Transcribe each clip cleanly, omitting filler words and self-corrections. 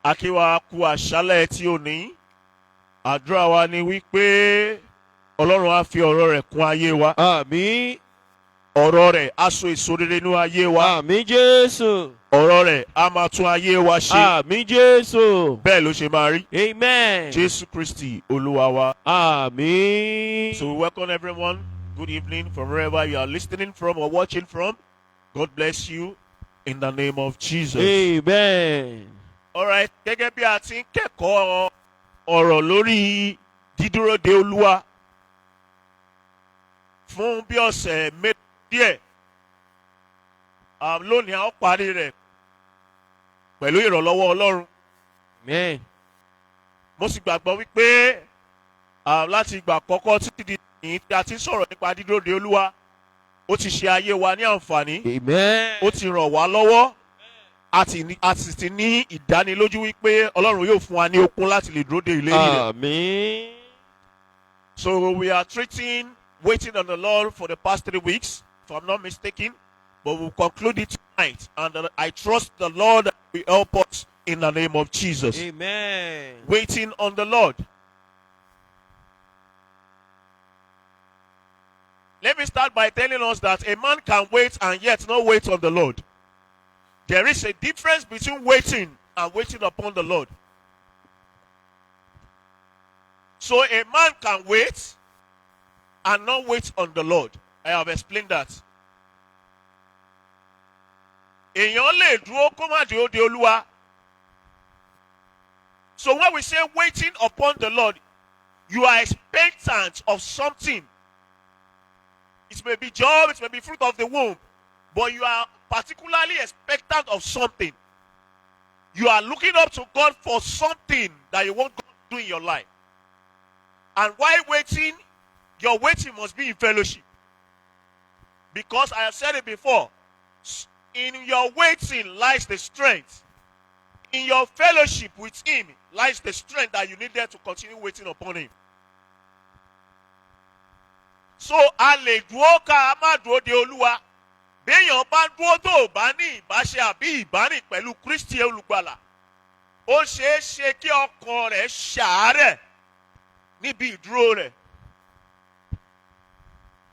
A kí wa kú àṣálẹ̀ tí ò ní. Àdúrà wa ni wípé Ọlọ́run á fi ọ̀rọ̀ rẹ̀ kún ayé wa. Àmín. Ọ̀rọ̀ rẹ̀ á so èso rere nínú ayé wa. Àmín Jésù. Ọ̀rọ̀ rẹ̀ á máa tún ayé wa ṣe. Àmín Jésù. Bẹ́ẹ̀ ló ṣe máa rí. Amen. Jésù Kristi Olúwa wa. Àmín. So we welcome everyone. Good evening from wherever you are listening from or watching from. God bless you in the name of Jesus. Amen. All right, gẹ́gẹ́ bí a ti ń kẹ́kọ̀ọ́ ọ̀rọ̀ lórí dídúró de Olúwa fún bí ọ̀sẹ̀ mélòó díẹ̀, lónìí a ó parí rẹ̀ pẹ̀lú ìrànlọ́wọ́ Ọlọ́run. Amen. Mo sì gbàgbọ́ wípé láti ìgbà àkọ́kọ́ títí di ìyìn tí a ti ń sọ̀rọ̀ nípa dídúró de Olúwa, ó ti ṣe ayé wa ní àǹfààní. Amen. Ó ti ràn wá lọ́wọ́, a sì ti ní ìdánilójú wípé Ọlọ́run yóò fún wa ní okun láti lè dúró de ìlérí rẹ̀. Àmín. So we are treating waiting on the Lord for the past 3 weeks, if I'm not mistaken, but we'll conclude it tonight. And I trust the Lord will help us in the name of Jesus. Amen. Waiting on the Lord. Let me start by telling us that a man can wait and yet not wait on the Lord. There is a difference between waiting and waiting upon the Lord. So a man can wait and not wait on the Lord. I have explained that. Èèyàn lè dúró kó má dúró de Olúwa. So when we say waiting upon the Lord, you are expectant of something. It may be job, it may be fruit of the womb, but you are particularly expectant of something. You are looking up to God for something that you want God to do in your life. And while waiting, your waiting must be in fellowship. Because I have said it before, in your waiting lies the strength. In your fellowship with Him lies the strength that you need there to continue waiting upon Him. So a lè dúró ká a má dúró de Olúwa. Béèyàn bá dúró tó ò bá ní ìbáṣe àbí ìbárìn pẹ̀lú Kristi olùgbàlà, ó ṣeé ṣe kí ọkàn rẹ̀ ṣàárẹ̀ níbi ìdúró rẹ̀.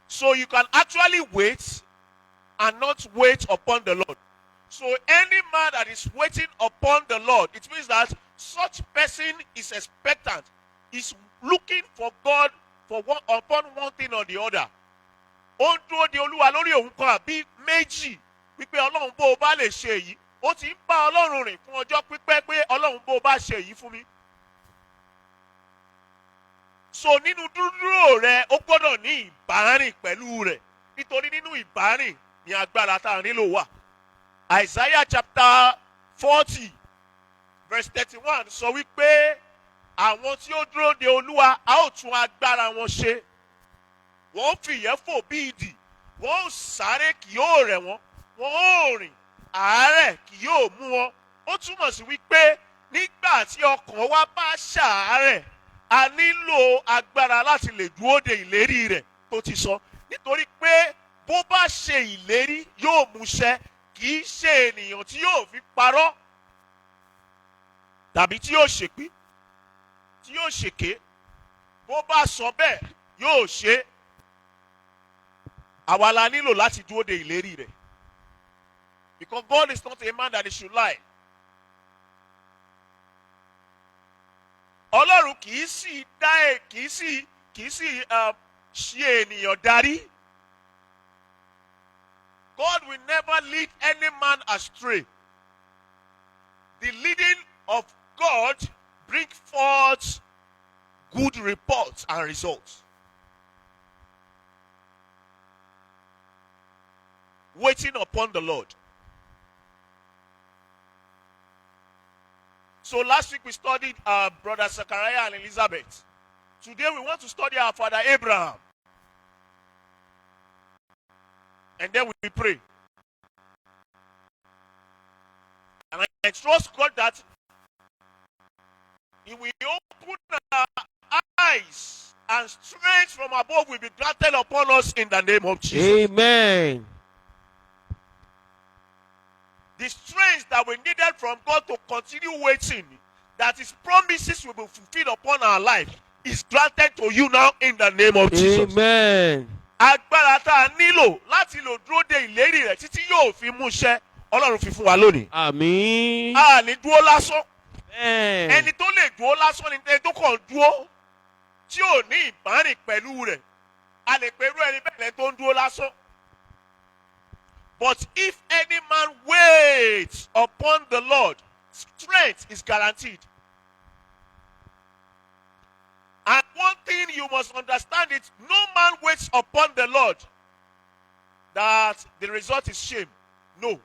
So you can actually wait and not wait upon the Lord. So any man that is waiting upon the Lord, it means that such person is expectant, is looking for God for one, upon one thing or the other. Ó ń dúró de Olúwa lórí ohun kan àbí méjì wípé Ọlọ́run, bó o bá lè ṣe èyí. Ó ti ń bá Ọlọ́run rìn fún ọjọ́ pípẹ́ pé Ọlọ́run, bó o bá ṣe èyí fún mi. So nínú dúdúró rẹ, ó gbọ́dọ̀ ní ìbárìn pẹ̀lú rẹ̀, nítorí nínú ìbárìn ní agbára tá a nílò wà. Isaiah chapter 40 verse 31 sọ wípé àwọn tí ó dúró de Olúwa, a ó tún agbára wọn ṣe. Wọ́n fìyẹ́ fò bí idì, wọ́n ó sáré, kì yóò rẹ̀ wọ́n, wọ́n ó rìn, àárẹ̀ kì yóò mú wọn. Ó túmọ̀ sí wípé nígbà tí ọkàn wa bá ṣàárẹ̀, a nílò agbára láti lè dúró de ìlérí rẹ̀ tó ti sọ, nítorí pé bó bá ṣe ìlérí, yóò múṣẹ. Kì í ṣe ènìyàn tí yóò fi parọ́ tàbí tí yóò ṣèpí, tí yóò ṣèké. Bó bá sọ bẹ́ẹ̀, yóò ṣe é. Àwa la nílò láti dúró de ìlérí rẹ̀, because God is not a man that he should lie. Ọlọ́run kì í sì dá ẹ kì í sì ṣe ènìyàn darí. God will never lead any man astray. The leading of God bring forth good reports and results. Waiting upon the Lord. So last week we studied our brother Zechariah and Elizabeth. Today we want to study our father Abraham. And then we pray. And I trust God that He will open our eyes and strength from above will be granted upon us in the name of Jesus. Amen. The strength that we needed from God to continue waiting, that His promises will be fulfilled upon our life, is granted to you now in the name of Jesus. Amen. Agbára tá a nílò láti lò dúró de ìlérí rẹ̀ títí yóò fi mú iṣẹ́, Ọlọ́run fi fún wa lónìí. Àmín. A ní dúró lásán. Amen. Ẹni tó lè dúró lásán ni ẹni tó kàn dúró tí ò ní ìbárìn pẹ̀lú rẹ̀. A lè pe irú ẹni bẹ́ẹ̀ lẹ́ni tó ń dúró lásán. But if any man waits upon the Lord, strength is guaranteed. And one thing you must understand it: no man waits upon the Lord that the result is shame. No.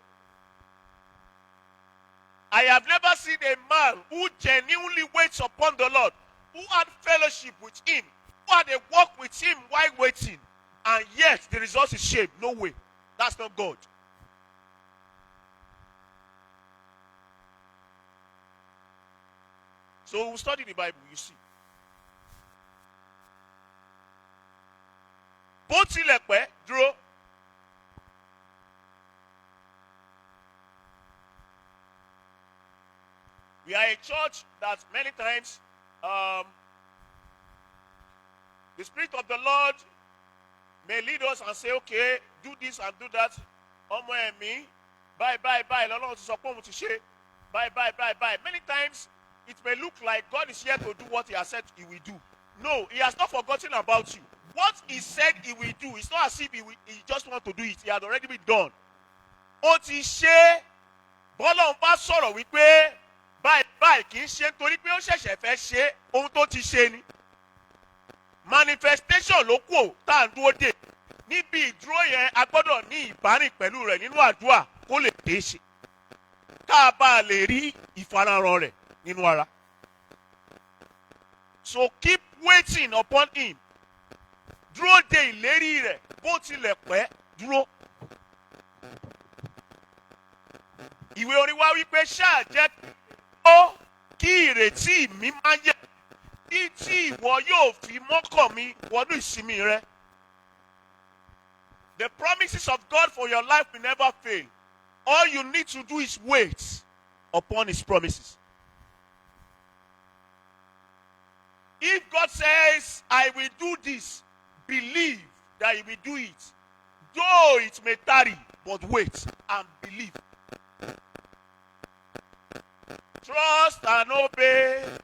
I have never seen a man who genuinely waits upon the Lord, who had fellowship with him, who had a walk with him while waiting, and yet the result is shame. No way. That's not God. So we'll study the Bible, you see. Bó tilẹ̀ pẹ́, dúró. We are a church that many times the Spirit of the Lord may lead us and say, "Okay, do this and do that." Ọmọ ẹ̀mí, báyìí báyìí báyìí lọ́lọ́run ti sọ pé òun ti ṣe. Báyìí báyìí báyìí báyìí. Many times it may look like God is here to do what he has said he will do. No, he has not forgotten about you. What he said he will do, it's not as if he just want to do it. It had already been done. Ó ti ṣe é. Bọ́lọ́run bá sọ̀rọ̀ wípé báyìí báyìí, kì í ṣe nítorí pé ó ṣẹ̀ṣẹ̀ fẹ́ ṣe é, ohun tó ti ṣe ni. Manifestation ló kù tá à ń dúró dè. Níbi ìdúró yẹn, a gbọ́dọ̀ ní ìbárìn pẹ̀lú rẹ̀ nínú àdúrà kó lè dé ṣe. Ká a bá lè rí ìfarahàn rẹ̀ nínú ara. So keep waiting upon him. Dúró de ìlérí rẹ̀, bó tilẹ̀ pẹ́, dúró. Ìwé orin wa wípé, "Ṣáà jẹ́ ó kí ìrètí mi máa yẹ̀ títí ìwọ yóò fi mọ́kàn mi wọnú ìsinmi rẹ." The promises of God for your life will never fail. All you need to do is wait upon his promises. If God says, "I will do this," believe that he will do it. Though it may tarry, but wait and believe. Trust and obey,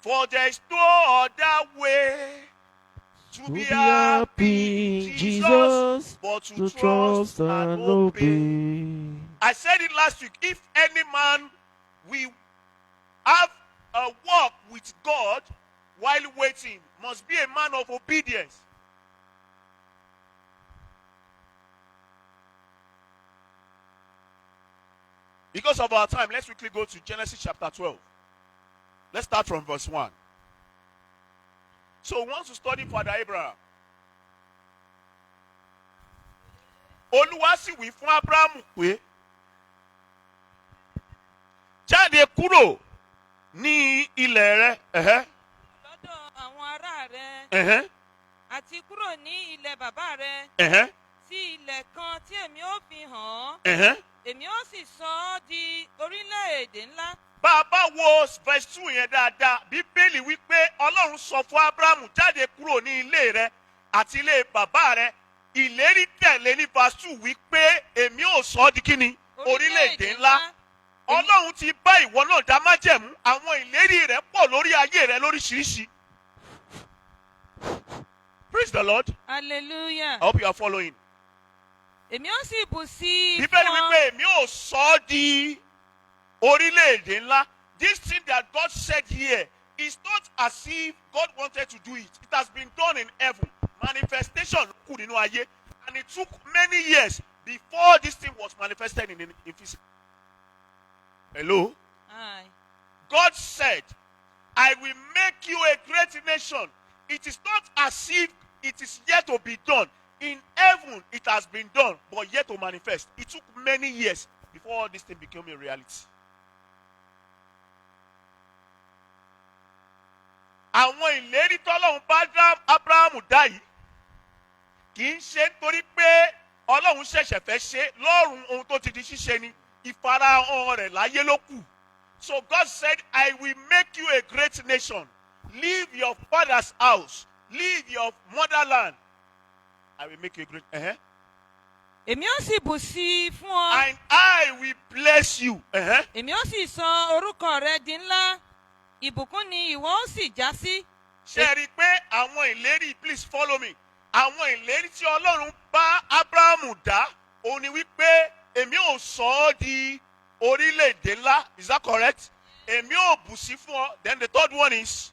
for there is no other way to be happy in Jesus, but to to trust trust and and obey. Obey. I said it last week. If any man will have a walk with God while waiting, must be a man of obedience. Because of our time, let's quickly go to Genesis chapter 12. Let's start from verse 1. So we want to study Father Abraham. Olúwa sì wí fún Abrahamu pé, "Jáde kúrò ní ilẹ̀ rẹ." Lọ́dọ̀ àwọn ará rẹ àti kúrò ní ilẹ̀ bàbá rẹ sí ilẹ̀ kan tí èmi ó fi hàn ọ́. Èmi ó sì sọ ọ́ di orílẹ̀-èdè ńlá. Bá a bá wo verse 2 yẹn dáadáa, Bíbélì wípé Ọlọ́run sọ fún Abrahamu, "Jáde kúrò ní ilé rẹ àti ilé bàbá rẹ." Ìlérí tẹ̀lé ní verse 2 wípé, "Èmi ò sọ ọ́ di kíni? Orílẹ̀-èdè ńlá." Ọlọ́run ti bá ìwọ náà dá májẹ̀mú. Àwọn ìlérí rẹ̀ pọ̀ lórí ayé rẹ lóríṣiríṣi. Praise the Lord. Hallelujah. I hope you are following. Èmi ó sì bù sí i Bíbélì fún ọ. wípé, "Èmi ò sọ ọ́ di orílẹ̀-èdè ńlá." This thing that God said here is not as if God wanted to do it. It has been done in heaven. Manifestation ló kù nínú ayé, and it took many years before this thing was manifested in physical. Hello? Aye. God said, "I will make you a great nation." It is not as if it is yet to be done. In heaven, it has been done, but yet to manifest. It took many years before all this thing became a reality. Àwọn ìlérí tọ́lọ́run bá Abrahamu dá yìí kì í ṣe nítorí pé Ọlọ́run ṣẹ̀ṣẹ̀ fẹ́ ṣe lọ́rùn, ohun tó ti di ṣíṣe ni. Ìfarahàn rẹ̀ láyé ló kù. So God said, "I will make you a great nation. Leave your father's house, leave your motherland. I will make you a great." Èmi ó sì bù sí i fún ọ. And I will bless you. Èmi ó sì sọ orúkọ rẹ di ńlá, ìbùkún ni ìwọ ó sì já sí. Ṣe é rí i pé àwọn ìlérí, please follow me, àwọn ìlérí tí Ọlọ́run bá Abrahamu dá òun ni wípé èmi ò sọ ọ́ di orílẹ̀-èdè ńlá. Is that correct? Èmi ò bù sí fún ọ. Then the third one is,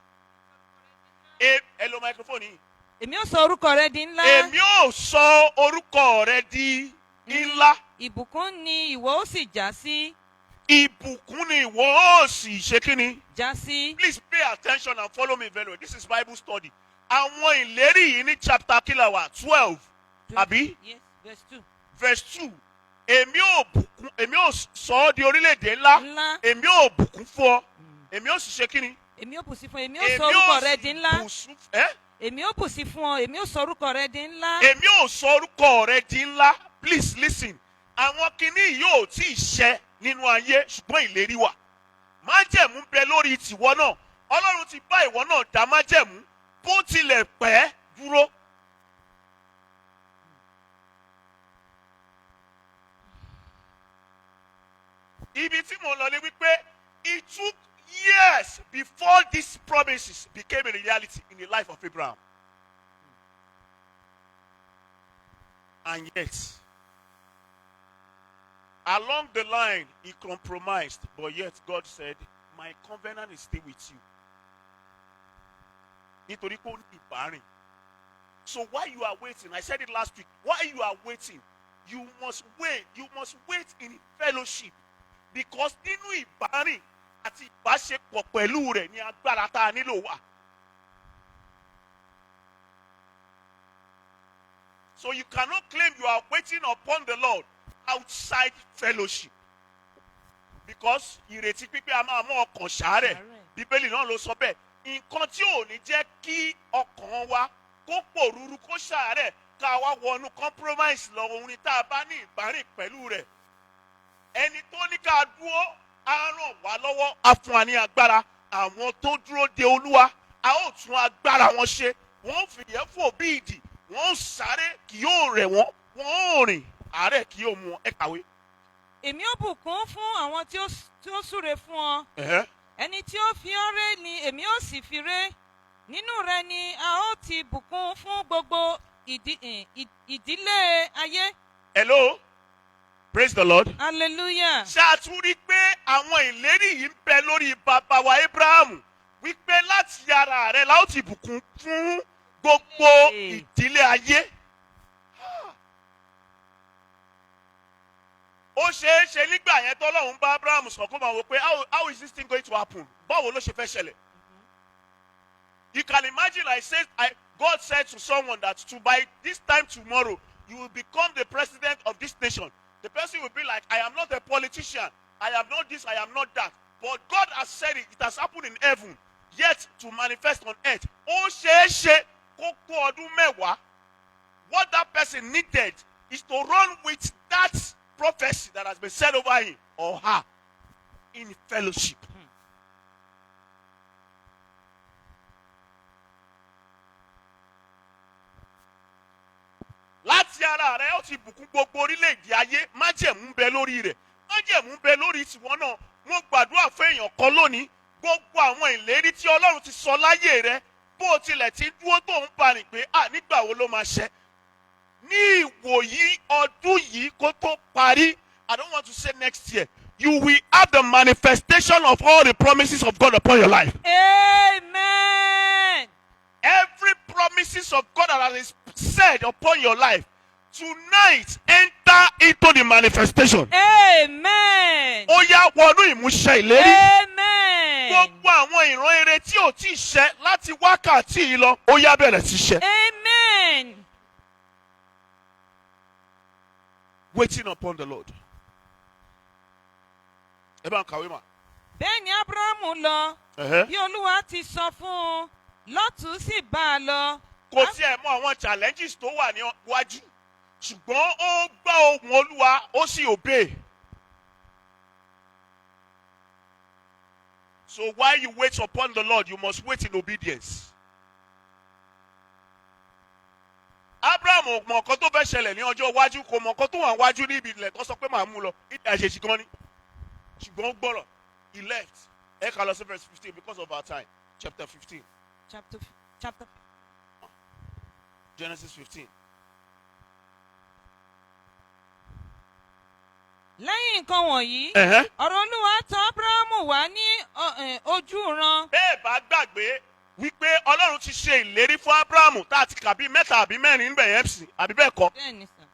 ẹ lo microphone yìí. Èmi ó sọ orúkọ rẹ di ńlá. Èmi ò sọ orúkọ rẹ di ńlá. Ìbùkún ni ìwọ ó sì já sí. Ìbùkún ni ìwọ ó sì ṣe kí ni? Já sí. Please pay attention and follow me very well. This is Bible study. Àwọn ìlérí yìí ní chapter kílàwà? 12, àbí? Yes, verse 2. Verse 2. Èmi ò bùkún, èmi ò sọ ọ́ di orílẹ̀-èdè ńlá. Ńlá. Èmi ò bùkún fún ọ. Èmi ò sì ṣe kí ni? Èmi ó bù sí fún ọ, èmi ó Èmi sọ orúkọ ò rẹ sì di ńlá. bù sí ẹ́. Èmi ó bù sí fún ọ, èmi ó sọ orúkọ rẹ di ńlá. Èmi ò sọ orúkọ rẹ di ńlá. Please listen. Àwọn kinní yóò tí ì ṣẹ nínú ayé, ṣùgbọ́n ìlérí wà. Májẹ̀mú ń bẹ lórí tìwọ náà. Ọlọ́run ti bá ìwọ náà dá májẹ̀mú. Bó tilẹ̀ pẹ́, dúró. Ibi tí mo lọ ni wípé it took years before these promises became a reality in the life of Abraham. And yet, along the line, he compromised. But yet, God said, "My covenant is still with you." Nítorí pé ó ní ìbárìn. So while you are waiting, I said it last week, while you are waiting, you must wait. You must wait in fellowship. Because nínú ìbárìn àti ìbáṣepọ̀ pẹ̀lú rẹ̀ ní agbára tá a nílò wà. So you cannot claim you are waiting upon the Lord outside fellowship. Because ìrètí pípé a máa mú ọkàn ṣàárẹ̀. Bíbélì náà ló sọ bẹ́ẹ̀. Nǹkan tí ò ní jẹ́ kí ọkàn wa kó pòrúurú, kó ṣàárẹ̀, ká wá wọnú compromise lọ, òun ni tá a bá ní ìbárìn pẹ̀lú rẹ̀. Ẹni tó ní ká dúró á ràn wá lọ́wọ́, á fún wa ní agbára. Àwọn tó dúró de Olúwa, a ó tún agbára wọn ṣe. Wọ́n ó fìyẹ́ fò bí ìdì, wọ́n ó sáré, kì yóò rẹ̀ wọ́n, wọ́n ó rìn, àárẹ̀ kì yóò mú wọn. Ẹ kàwé. Èmi ó bùkún fún àwọn tí ó súre fún ọ. Ẹni tí ó fi ọ́ ré ni èmi ó sì fi ré. Nínú rẹ ni a ó ti bùkún fún gbogbo ìdílé ayé. Hello, praise the Lord. Hallelujah. Ṣé a tún rí pé àwọn ìlérí yìí ń bẹ lórí bàbá wa Abrahamu, wípé láti ara rẹ̀ la ó ti bùkún fún gbogbo ìdílé ayé? Ó ṣeé ṣe nígbà yẹn tọ́lọ́run bá Abraham sọ, kó máa wò pé how is this thing going to happen? Báwo ló ṣe fẹ́ ṣẹlẹ̀? You can imagine, I said God said to someone that to by this time tomorrow you will become the president of this nation. The person will be like, "I am not a politician. I am not this, I am not that." But God has said it, it has happened in heaven, yet to manifest on earth. Ó ṣeé ṣe kó kó ọdún 10. What that person needed is to run with that prophecy that has been said over him or her in fellowship. Láti ara rẹ̀ ó ti bùkún gbogbo orílẹ̀-èdè ayé. Májẹ̀mú ń bẹ lórí rẹ̀, májẹ̀mú ń bẹ lórí tiwọn náà. Mo gbàdúrà fún èèyàn kan lónìí, gbogbo àwọn ìlérí tí Ọlọ́run ti sọ láyé rẹ, bó o tilẹ̀ ti dúró tó ń bá rìn pé à nígbà wo ló máa ṣẹ, ní ìwòyí ọdún yìí kó tó parí, I don't want to say next year, you will have the manifestation of all the promises of God upon your life. Amen. Every promises of God that has been said upon your life tonight, enter into the manifestation. Amen. Ó yá, wọnú ìmúṣẹ ìlérí. Amen. Gbogbo àwọn ìran eré tí ò tí ì ṣẹ, láti wákàtí yìí lọ, ó yá, bẹ̀rẹ̀ sí ṣẹ. Amen. Waiting upon the Lord. Ẹ bá ń kàwé mà. Bẹ́ẹ̀ ni Ábúráhámù lọ bí Olúwa ti sọ fún un, Lọ́tù sì bá a lọ. Kò tiẹ̀ mọ àwọn challenges tó wà níwájú, ṣùgbọ́n ó gbọ́ ohùn Olúwa, ó sì obey. So while you wait upon the Lord, you must wait in obedience. Abraham ò mọ nǹkan tó fẹ́ ṣẹlẹ̀ ní ọjọ́ iwájú, kò mọ nǹkan tó wà wájú ní ibi ilẹ̀ tó sọ pé màá mú lọ. Ilẹ̀ àjèjì kan ni. Ṣùgbọ́n ó gbọ́rọ̀. He left. Ẹ kà lọ sí verse 15 because of our time. Chapter 15. Chapter Genesis 15. Lẹ́yìn nǹkan wọ̀nyí, ọ̀rọ̀ Olúwa tọ̀ Ábúráhámù wá ní ojú ìran. Bẹ́ẹ̀ bá gbàgbé wípé Ọlọ́run ti ṣe ìlérí fún Abrahamu tá a ti kà bí mẹ́ta àbí mẹ́rin níbẹ̀ yẹn sì, àbí bẹ́ẹ̀ kọ́? Bẹ́ẹ̀ni sir.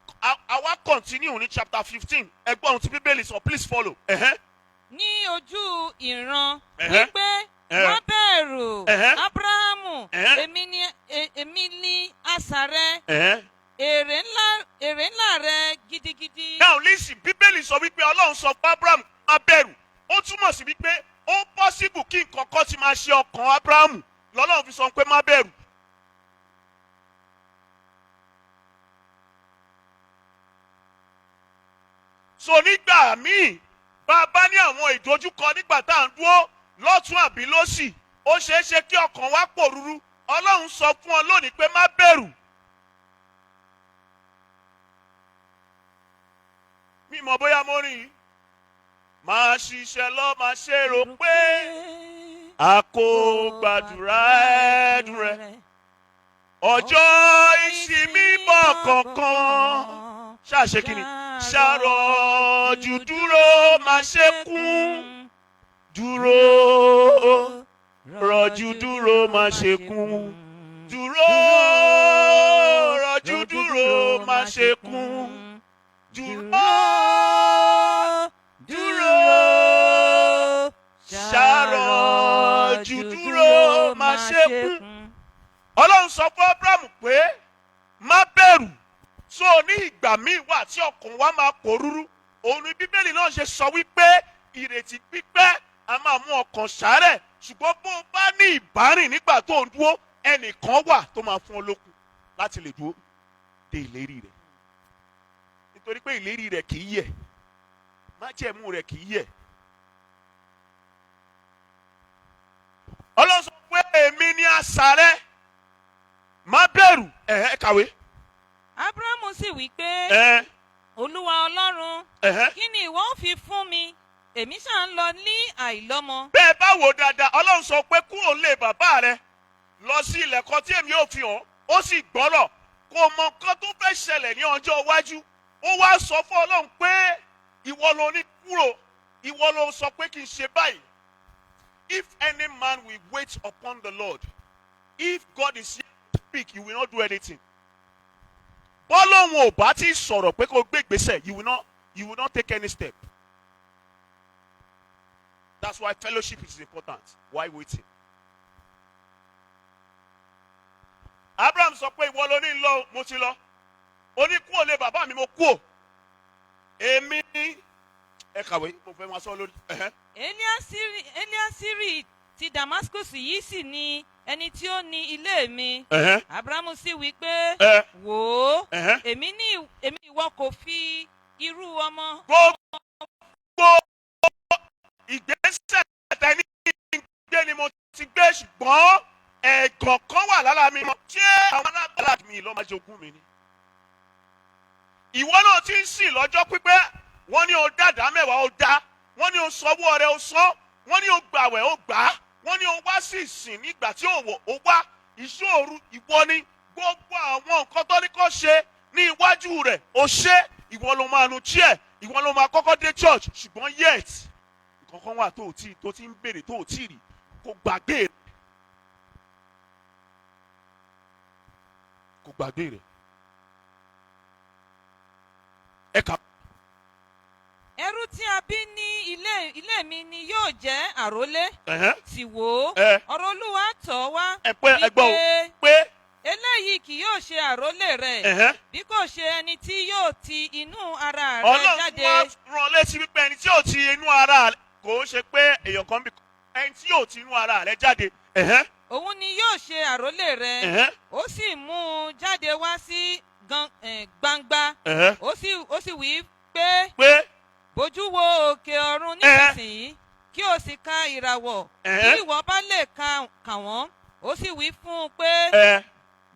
Àwa continue ní chapter 15. Ẹgbọ́n ohun tí Bíbélì sọ, please follow. Ní ojú ìran wípé, má bẹ̀rù, Ábúráhámù, èmi ni asà rẹ, èrè ńlá rẹ gidigidi. Now listen, Bíbélì sọ wípé Ọlọ́run sọ fún Abraham, má bẹ̀rù. Ó túmọ̀ sí wípé ó possible kí nǹkan kan ti máa ṣe ọkàn Abraham lọ́lọ́run fi sọ pé má bẹ̀rù. So nígbà míì, bá a bá ní àwọn ìdojúkọ nígbà tá à ń dúró lọ́tún àbí lósì, ó ṣeé ṣe kí ọkàn wa pòrúurú. Ọlọ́run sọ fún ọ lónìí pé má bẹ̀rù. Mi mọ̀ bóyá mo rìn yìí. Máa ṣiṣẹ́ lọ, máa ṣe rò pé a kò gbàdúrà ẹ̀dùn rẹ̀. Ọjọ́ ìsinmi bọ̀ kankan. Ṣáà kí ni? Ṣàròjù dúró, máa ṣe kún. Dúró, rọ̀jú dúró, máa ṣe kún. Dúró, rọ̀jú dúró, máa ṣe kún. Dúró, dúró, ṣàròjù dúró, máa ṣe kún. Ọlọ́run sọ fún Abraham pé má bẹ̀rù. So ní ìgbà míì wà tí ọkàn wa máa pòrúurú. Òun ni Bíbélì náà ṣe sọ wípé ìrètí pípẹ́ a máa mú ọkàn ṣàárẹ̀. Ṣùgbọ́n bó o bá ní ìbárìn nígbà tó ń dúró, ẹnìkan wà tó máa fún ọ lókun láti lè dúró de ìlérí rẹ̀. Nítorí pé ìlérí rẹ̀ kì í yẹ̀, májẹ̀mú rẹ̀ kì í yẹ̀. Ọlọ́run sọ pé èmi ni asà rẹ, má bẹ̀rù. Ẹ kàwé. Ábúráhámù sì wí pé, Olúwa Ọlọ́run, kí ni ìwọ ó fi fún mi? Èmi ṣáà ń lọ ní àìlọ́mọ. Bẹ́ẹ̀ bá wò dáadáa, Ọlọ́run sọ pé kúrò lé bàbá rẹ lọ sí ilẹ̀ kan tí èmi ò fi hàn. Ó sì gbọ́rọ̀, kò mọ nǹkan tó fẹ́ ṣẹlẹ̀ ní ọjọ́ iwájú. Ó wá sọ fún Ọlọ́run pé ìwọ ló ní kúrò, ìwọ ló sọ pé kí n ṣe báyìí. If any man will wait upon the Lord, if God is here to speak, you will not do anything. Bọ́lọ́hun ò bá ti sọ̀rọ̀ pé kó gbé ìgbésẹ̀, you will not take any step. That's why fellowship is important. Why waiting? Abraham sọ pé ìwọ ló ní lọ, mo ti lọ. Ó ní kúrò lé bàbá mi, mo kúrò. Èmi ẹ kàwé, mo fẹ́ máa sọ lórí. Eliasiri ti Damascus yìí sì ni ẹni tí ó ní ilé mi. Abrahamu sì wí pé, wò ó, èmi ìwọ kò fi irú ọmọ. Gbogbo ìgbésẹ̀ tẹ́ni gbé ni mo ti gbé, ṣùgbọ́n ẹ̀gàn kan wà lára mi. Ṣé àwọn alágbára mi ló máa jogún mi ni? Ìwọ náà ti ń sìn lọ́jọ́ pípẹ́. Wọ́n ní o dáadáa mẹ́wàá, o dá. Wọ́n ní o sanwó ọrẹ, o san. Wọ́n ní o gbàwẹ̀, o gbà á. Wọ́n ní o wá sí ìsìn nígbà tí o wọ̀, o wá. Ìṣòro ìwọ ni gbogbo àwọn nǹkan tó ní kó ṣe ní iwájú rẹ̀, o ṣe. Ìwọ ló máa nu chair, ìwọ ló máa kọ́kọ́ dé church, ṣùgbọ́n yet nǹkan kan wà tó ti tó ti ń béèrè tó ti rí, kò gbàgbé rẹ̀. Kò gbàgbé rẹ̀. Ẹ kà. Ẹrú tí a bí ní ilé mi ni yóò jẹ́ àrólé. Sì wò ó, ọ̀rọ̀ Olúwa tọ̀ wá wípé eléyìí kì yóò ṣe àrólé rẹ̀, bí kò ṣe ẹni tí yóò ti inú ara rẹ̀ jáde. Ọlọ́run wá rán létí wípé ẹni tí yóò ti inú ara rẹ̀, kò ń ṣe pé èèyàn kan bí ẹni tí yóò ti inú ara rẹ̀ jáde. Òun ni yóò ṣe àrólé rẹ̀. Ó sì mú un jáde wá sí gbangba. Ó sì wí pé, bójú wo òkè ọ̀run nísinsìnyí, Kí o sì ka ìràwọ̀, bí ìwọ bá lè kà wọ́n. Ó sì wí fún un pé,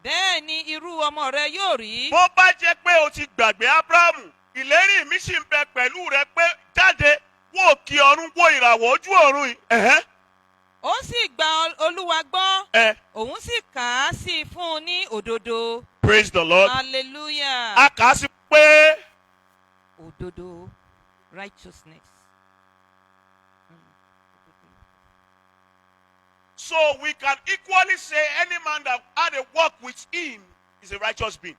bẹ́ẹ̀ ni irú ọmọ rẹ yóò rí. Bó bá jẹ́ pé o ti gbàgbé Ábúráhámù, ìlérí mi sì ń bẹ pẹ̀lú rẹ pé jáde, wò kí ọ̀run, wo ìràwọ̀ ojú ọ̀run yìí. Ó sì gba Olúwa gbọ́, òun sì kà á sí i fún un ní òdodo. Praise the Lord. Hallelujah. A kà á sí pé Òdodo, righteousness. So we can equally say any man that had a walk with him is a righteous being.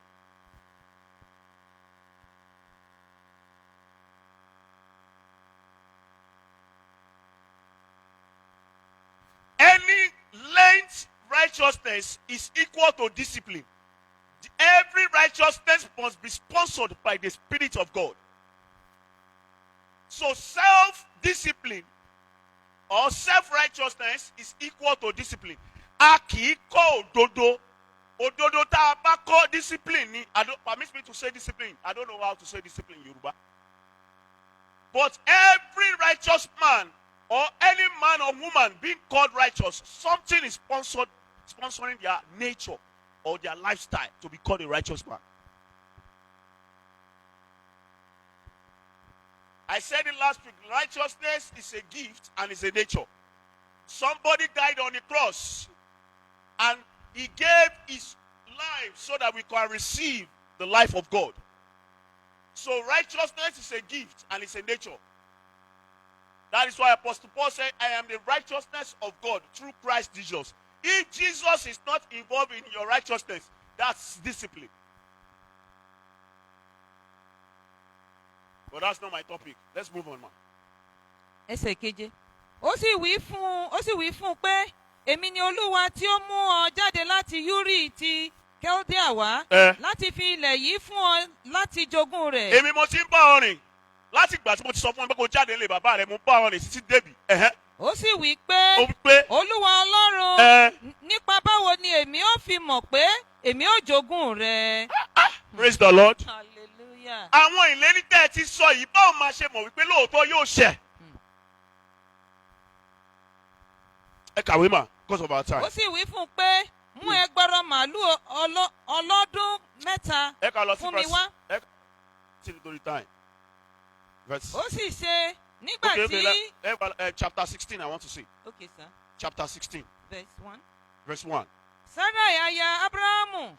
Any learned righteousness is equal to discipline. Every righteousness must be sponsored by the Spirit of God. So self-discipline or self-righteousness is equal to discipline. A kì í kọ́ òdodo. Òdodo tá a bá kọ́, discipline ni. I don't, permit me to say discipline. I don't know how to say discipline in Yoruba. But every righteous man or any man or woman being called righteous, something is sponsoring their nature or their lifestyle to be called a righteous man. I said it last week, righteousness is a gift and is a nature. Somebody died on the cross and he gave his life so that we can receive the life of God. So righteousness is a gift and it's a nature. That is why Apostle Paul said, "I am the righteousness of God through Christ Jesus." If Jesus is not involved in your righteousness, that's discipline. But that's not my topic. Let's move on, man. Ẹsẹ̀ keje. Ó sì wí fún un pé, èmi ni Olúwa tí ó mú ọ jáde láti Úrì ti Kaldea wá láti fi ilẹ̀ yìí fún ọ láti jogún rẹ̀. Èmi mo ti ń bá ọ rìn láti ìgbà tí mo ti sọ fún ọ pé kó jáde nílé bàbá rẹ, mo bá ọ rìn títí débi. Ó sì wí pé, Ó wí pé, Olúwa Ọlọ́run, nípa báwo ni èmi ó fi mọ̀ pé èmi ó jogún rẹ̀? Praise the Lord. Hallelujah. Àwọn ìlérí tẹ́ ẹ ti sọ yìí, báwo máa ṣe mọ̀ wípé lóòótọ́ yóò ṣẹ? Ẹ kàwé mà, because of our time. Ó sì wí fún un pé, mú ẹgbọrọ màálù ọlọ́dún 3 Ẹ kà lọ sí fún mi verse wá. Ẹ kà sí nítorí time. Verse. Ó sì ṣe nígbà Okay, tí. Chapter 16 I want to see. Okay, sir. Chapter 16, Verse 1. verse 1. Sarai aya Abrahamu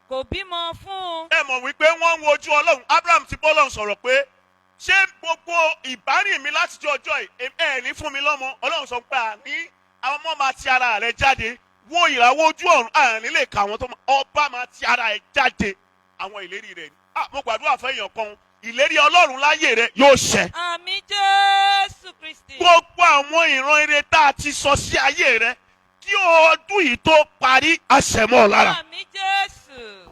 kò bímọ fún un. Ẹ mọ̀ wípé wọ́n ń wojú Ọlọ́run. Abraham ti bọ́ Ọlọ́run sọ̀rọ̀ pé, ṣé gbogbo ìbárìn mi láti jẹ́ ọjọ́ yìí, ẹ ní fún mi lọ́mọ? Ọlọ́run sọ pé àní àwọn ọmọ máa ti ara rẹ jáde. Wo ìràwọ̀ ojú ọ̀run, àní lè kà wọ́n tó ọba máa ti ara ẹ jáde. Àwọn ìlérí rẹ ni. Ah, mo gbàdúrà fún èèyàn kan, ìlérí Ọlọ́run láyé rẹ yóò ṣẹ. Àmín, Jésù Kristi. Gbogbo àwọn ìran ire tá a ti sọ sí ayé rẹ, kí ọdún yìí tó parí, àṣẹmọ́ ọ lára. Àmín, Jésù.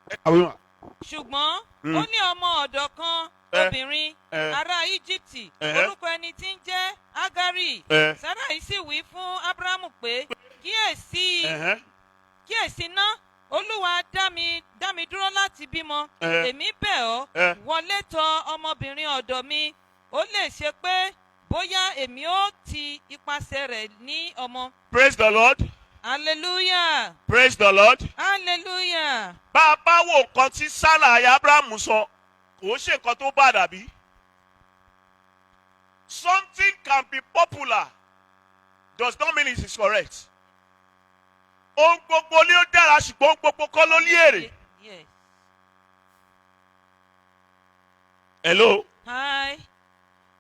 Ẹ kàwé mà. Ṣùgbọ́n ó ní ọmọ ọ̀dọ̀ kan obìnrin, ará Íjíbítì, orúkọ ẹni tí ń jẹ́ Ágárì. Sarai sì wí fún Ábúráhámù pé, kíyèsí, kíyèsí ná, Olúwa dá mi dúró láti bímọ. Èmi bẹ̀ ọ́, wọlé tọ̀ ọmọbìnrin ọ̀dọ̀ mi, ó lè ṣe pé bóyá èmi ó ti ipasẹ̀ rẹ̀ ní ọmọ. Praise the Lord. Hallelujah. Praise the Lord. Hallelujah. Bá a bá wo nǹkan tí Sarah aya Abraham sọ, kò ṣe nǹkan tó bá dàbí. Something can be popular does not mean it is correct. Ohun gbogbo ni ó dára, ṣùgbọ́n ohun gbogbo kọ́ ló ní èrè. Hello. Hi.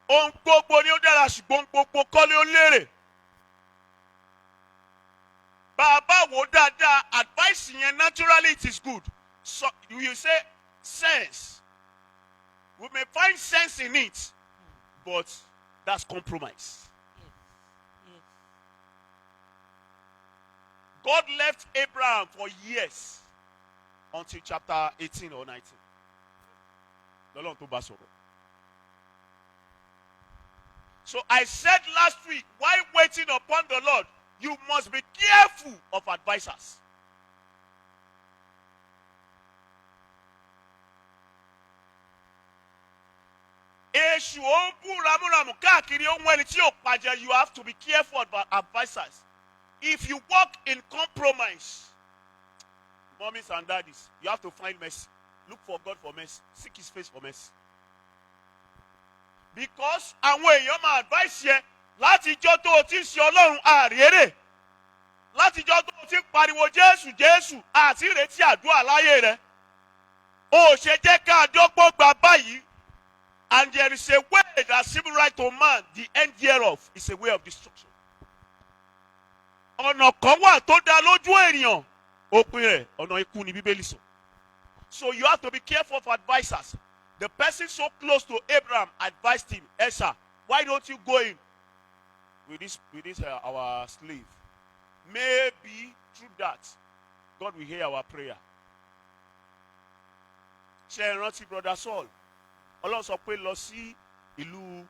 Ohun gbogbo ni ó dára, ṣùgbọ́n ohun gbogbo kọ́ ló lérè. Bá a bá wò dáadáa, advice yẹn, naturally it is good. So you say sense. We may find sense in it, but that's compromise. God left Abraham for years until chapter 18 or 19. Lọ́lọ́run tó bá sọ̀rọ̀. So I said last week, while waiting upon the Lord, you must be careful of advisors. Èṣù ó ń bú ramúramù káàkiri, ó ń wẹ́ni tí yóò pàjẹ́. You have to be careful about advisers. If you walk in compromise, mummies and daddies, you have to find mercy. Look for God for mercy. Seek his face for mercy. Because àwọn èèyàn máa advice yẹ látijọ́ tó o ti ń ṣe Ọlọ́run àrèrè, látijọ́ tó o ti ń pariwo Jésù Jésù àti ìrètí àdúrà láyé rẹ. O ò ṣe jẹ́ ká dọ́gbọ́n gba báyìí. And there is a way that seems right to man, the end thereof is a way of destruction. Ọ̀nà kan wà tó dá lójú ènìyàn, òpin rẹ̀ ọ̀nà ikú ni Bíbélì sọ. So you have to be careful of advisers. The person so close to Abraham advised him, "Esa, why don't you go in with this our slave? Maybe through that, God will hear our prayer." Ṣé ẹ rántí Brother Saul? Ọlọ́run sọ pé lọ sí ìlú